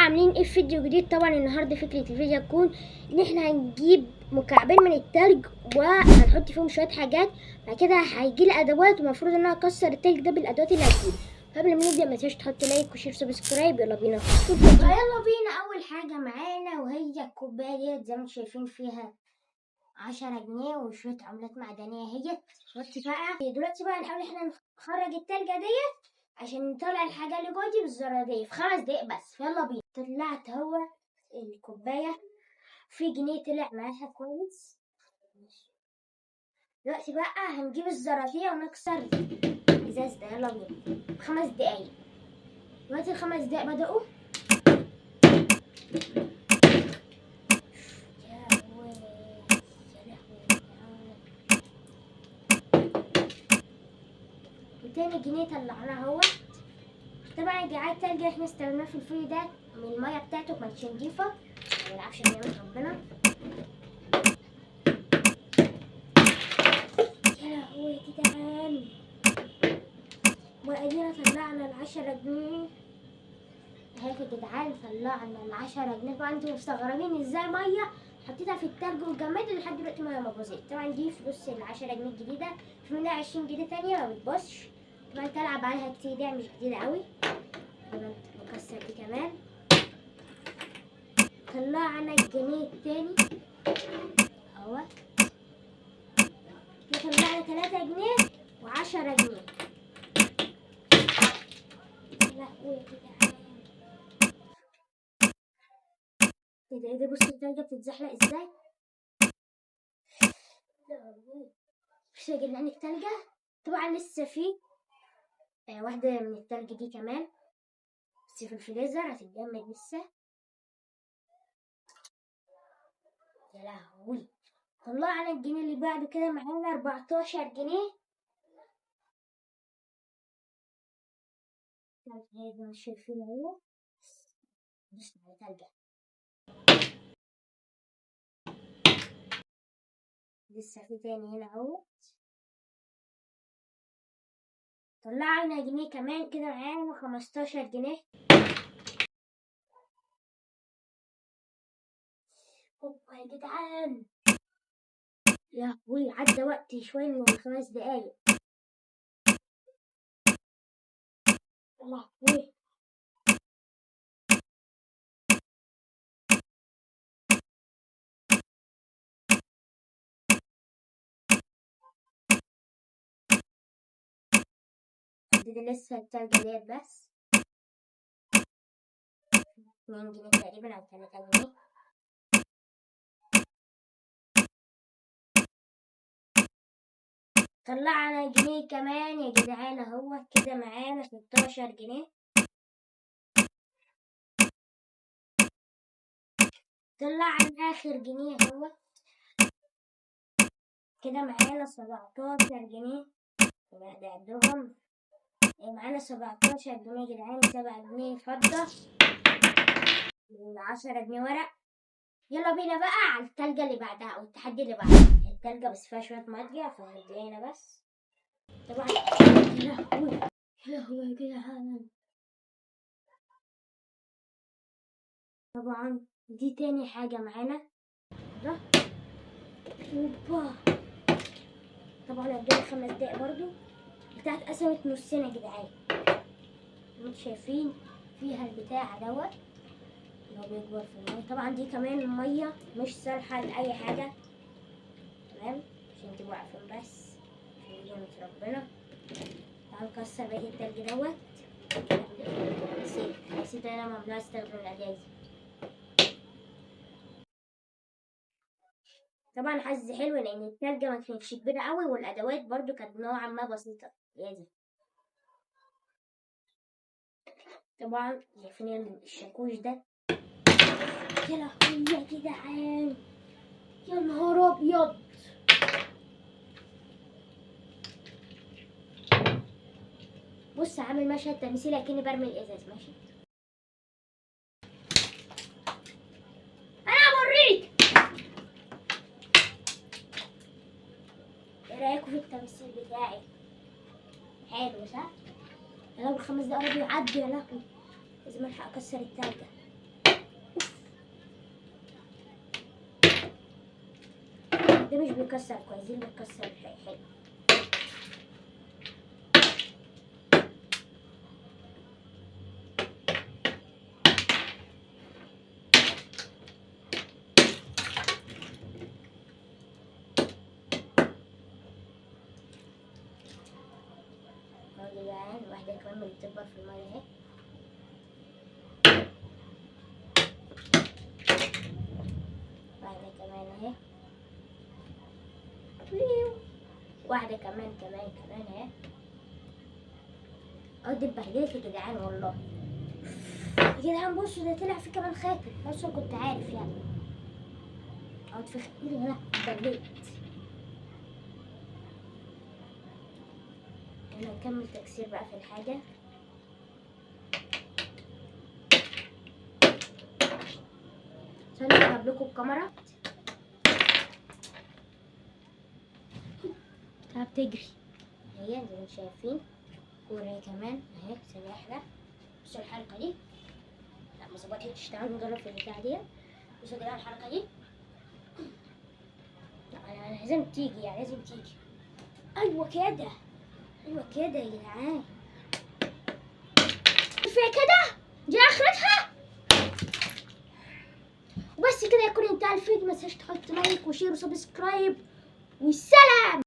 عاملين ايه في فيديو جديد. طبعا النهارده فكرة الفيديو هتكون ان احنا هنجيب مكعبين من التلج وهنحط فيهم شوية حاجات، بعد كده هيجي لي ادوات ومفروض ان انا اكسر التلج ده بالادوات اللي هتجيلي. قبل ما نبدا ما تنساش تحط like و share subscribe. يلا بينا يلا بينا. اول حاجة معانا وهي الكوباية ديت، زي ما انتم شايفين فيها 10 جنيه وشوية عملات معدنية. هي دلوقتي بقى نحاول احنا نخرج التلجه ديت عشان نطلع الحاجة اللي جوه دي بالزراديه في 5 دقايق بس. يلا بينا. طلعت هو الكوباية، في جنيه طلع معاها كويس. دلوقتي بقى هنجيب الزراديه ونكسر الازاز ده. يلا بينا 5 دقايق. دلوقتي ال5 دقايق بدأوا. يا لهوي يا لهوي. وتاني جنيه طلعناه اهوت. طبعا يا جماعة التلج اللي احنا استخدمناه في الفيديو ده من المية بتاعته ما كانتش نضيفه، ما نلعبش بنعمه ربنا. يا لهوي يا جدعان، وادينا طلعنا 10 جنيه اهي يا جدعان. طلعنا 10 جنيه. طبعا انتوا مستغربين ازاي مية حطيتها في التلج واتجمدت لحد دلوقتي مية ما باظتش. طبعا دي فلوس 10 جنيه الجديدة، في منها 20 جنيه تانية ما بتبصش، طبعا تلعب عليها كتير، دي مش جديدة قوي. طبعا نكسر دي كمان. طلعنا الجنيه التاني اهو. طلعنا 3 جنيه و10 جنيه. لا يا جدعان ايه ده ايه ده، بصوا التلجة بتتزحلق ازاي. بصوا يا جدعان التلجة. طبعا لسه في واحدة من التلج دي كمان بس في الفريزر هتتجمد لسه. يا لهوي. طلعنا الجنيه اللي بعده كده، معانا 14 جنيه. زي ما شايفين اهو، دوسنا على تلجة. لسه في تاني هنا اهو. طلعنا جنيه كمان كده، معانا 15 جنيه. اوبا يا جدعان، يا لهوي عدى وقت شوية من 5 دقايق. يا لهوي. دي لسه التلجة ديت بس 2 جنيه تقريبا او 3 جنيه. طلعنا جنيه كمان يا جدعان اهو، كده معانا 16 جنيه. طلعنا اخر جنيه اهو، كده معانا 17 جنيه. نعدهم معانا 17 جنيه يا جدعان، 7 جنيه فضة و10 جنيه ورق. يلا بينا بقى على التلجة اللي بعدها او التحدي اللي بعدها. التلجة بس فيها شوية مية فهدينا بس. طبعا يا لهوي يا لهوي يا جدعان. طبعا دي تاني حاجة معانا ده. اوبا. طبعا قدامي 5 دقايق برضو. بتاعت قسمت نصين يا جدعان، انتوا شايفين فيها البتاع دوت اللي هو بيكبر في المية. طبعا دي كمان المية مش صالحه لاي حاجة، تمام، عشان تبقوا عارفين بس، عشان دي نعمه ربنا. تعالوا نكسر باقي التلج دوت. نسيت انا ممنوع استخدم الاداة دي. طبعا حظي حلو لان التلجة ما كانتش كبيرة قوي، والادوات برضو كانت نوعا ما بسيطة لازم. طبعا شايفين الشاكوش ده. يا لهوي يا جدعان، يا نهار ابيض. بص عامل مشهد تمثيل اكني برمي الازاز. ماشي انا بوريك. ايه رايكم في التمثيل بتاعي؟ حلو صح؟ يا لهوي 5 دقايق بيعدوا. يا لهوي لازم الحق اكسر التلجة. ده مش بيكسر كويس، دي اللي بيكسر حلو. اهو يا جدعان واحدة كمان من اللي بتكبر في المية اهي. واحدة كمان اهي. واحدة كمان كمان كمان اهي. اه دي اتبهدلت يا جدعان والله. يا جدعان بصوا ده طلع في كمان خاتم، بصوا كنت عارف يعني. اقعد في خاتم هنا اتبهدلت. انا نكمل تكسير بقى في الحاجة. ثانية اقرب لكم الكاميرا. بتاع بتجري هي زي ما انتم شايفين. كورة كمان اهي. ثانية واحدة. بصوا الحركة دي، لا ما ظبطتش. تعالوا نجرب في البتاع دي. بصوا يا جدعان الحركة دي، لا انا لازم تيجي يعني، لازم تيجي. ايوه كده، ايوه كده يا جدعان. كفاية كده، دي اخرتها. وبس كده يكون انتهى الفيديو. ما تنساش تحط like و share و subscribe، والسلام.